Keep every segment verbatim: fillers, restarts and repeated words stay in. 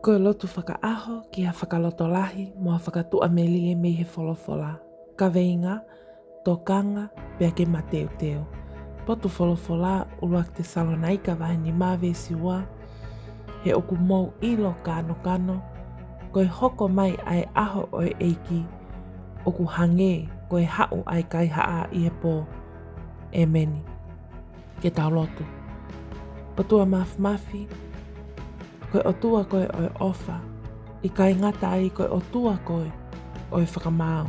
Ko e lotu fakaʻaho ki ha fakalotolahi mo ha fakatuʻamelie mei he folofola. Kaveinga: Tokanga pea ke mateuteu. Potu folofola: ʻUluaki Tesalonaika vahe nima veesi ua. He ʻoku mou ʻilo, kanokano, ko e hoko mai ʻa e ʻaho ʻo e ʻEiki ʻoku hangē ko e haʻu ʻa e kaihaʻa ʻi he pō. ʻEmeni. Ke tau lotu. ʻOtua Mafimafi, ko e ʻOtua koe ʻo e ʻofa, ʻikai ngata ai, ko e ʻOtua koe ʻo e fakamaau.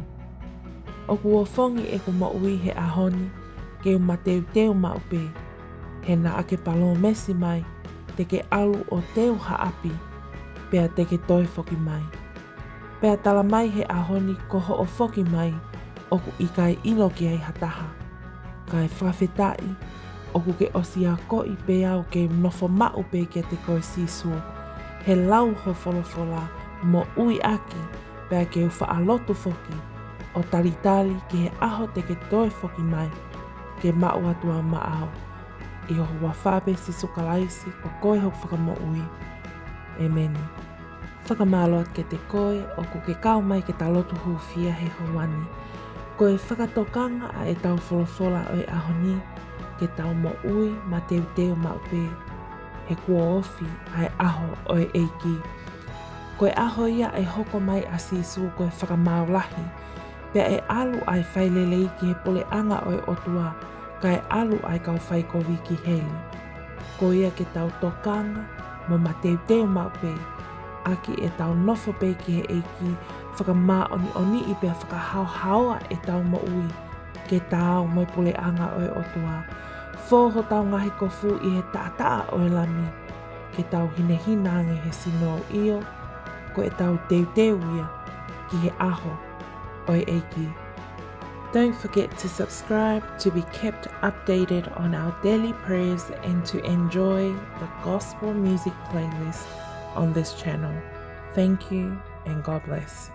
ʻOku ofongi ʻeku moʻui he ʻaho ni ke u mateuteu maʻu pē, he naʻa ke palōmesi mai te ke ʻalu ʻo teu ha ʻapi, pea te ke toe foki mai. Pea tala mai he ʻaho ni ko hoʻo foki mai ʻoku ʻikai ʻilo ki ai ha taha. Kae fakafetaʻi, ʻoku ke ʻosi akoʻi pē au ke u nofo maʻu pē kiate koe, Sīsū, he lau ho folofola, moʻui ʻaki, pea ke u faʻa lotu foki ʻo talitali ki he ʻaho te ke toe foki mai ke maʻu atu au maʻau. ʻI ho huafa pē, Sīsū Kalaisi, ko koe hoku Fakamoʻui. ʻEmeni. Fakamālō atu kiate koe ʻoku ke kau mai ke ta lotu hūfia he houa ni. Ko e fakatokanga ʻa ʻetau folofola ʻo e ʻaho ni, ke tau moʻui mateuteu maʻu pē, he kuo ofi ʻa e ʻaho ʻo e ʻEiki. Ko e ʻaho ia ʻe hoko mai ʻa Sīsū ko e fakamaau lahi, pea ʻe ʻalu ʻa e failelei ki he puleʻanga ʻo e ʻOtua, kae ʻalu ʻa e kau faikovi ki heli. Ko ia ke tau tokanga mo mateuteu maʻu pē, ʻaki ʻetau nofo pē ki he ʻEiki, fakamāʻoniʻoniʻi pea fakahaohaoa ʻetau moʻui ke taau mo e puleʻanga ʻo e ʻOtua. Fō hotau ngaahi kofu ʻi he taʻataʻa ʻo e Lami, ke tau hinehina ange he sino, ʻio, ko ʻetau teuteu ia ki he ʻaho ʻo e ʻEiki. Don't forget to subscribe to be kept updated on our daily prayers and to enjoy the gospel music playlist on this channel. Thank you and God bless.